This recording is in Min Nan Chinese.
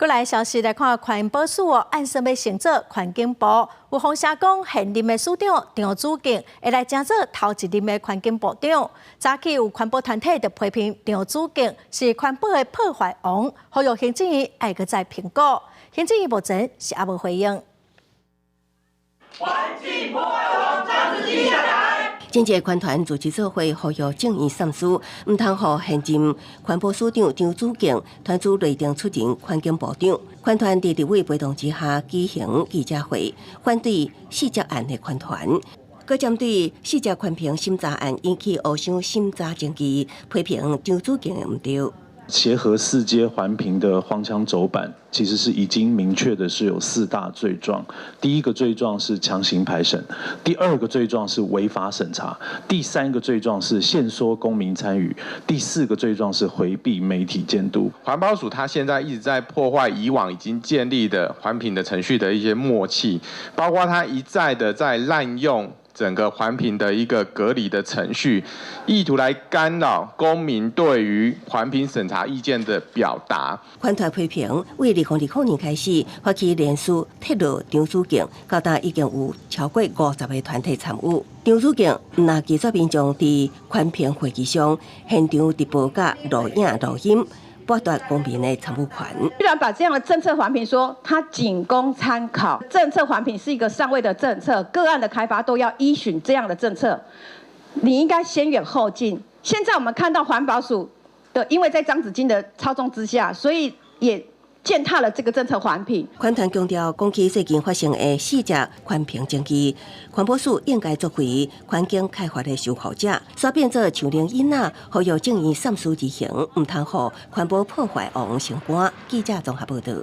閣來消息來看，環保署哦，按算欲升做環境部，有風聲講現任的署長張子敬會來成做頭一任的環境部長。早起有環保團體就批評張子敬是環保的破壞王，呼籲行政院愛閣再評估。行政院目前是猶無回應。環境破壞王張子敬下台。政治環團組織做伙呼籲眾院三思，毋通予現任環保署長張子敬團主內定出任環境部長。環團佇立委陪同之下舉行記者會，反對四隻案的環團，閣針對四隻環評審查案引起烏箱審查爭議，批評張子敬的毋對。協和四階環評的荒腔走板，其實是已經明確的是有四大罪狀。第一個罪狀是強行排審，第二個罪狀是違法審查，第三個罪狀是限縮公民參與，第四個罪狀是迴避媒體監督。環保署它現在一直在破壞以往已經建立的環評的程序的一些默契，包括它一再的在濫用整個環評的一個隔離的程序，意圖來干擾公民對於環評審查意見的表達。環團批評，為2020年開始發起聯署撤落張子敬，到今已經有超過50個團體參與。張子敬毋但拒絕民眾佇環評會議上現場直播佮錄影錄音，剝奪公民的參與權。居然把這樣的政策環評說，它僅供參考。政策環評是一個上位的政策，個案的開發都要依循這樣的政策。你應該先遠後近。現在我們看到環保署的，因為在張子金的操縱之下，所以也踐踏了這個政策環評。環團強調，講起最近發生的四隻環評爭議，環保署應該作為環境開發的守護者，煞變做樹奶囡仔，呼籲眾院三思而行，毋通予環保破壞王升官。記者綜合報道。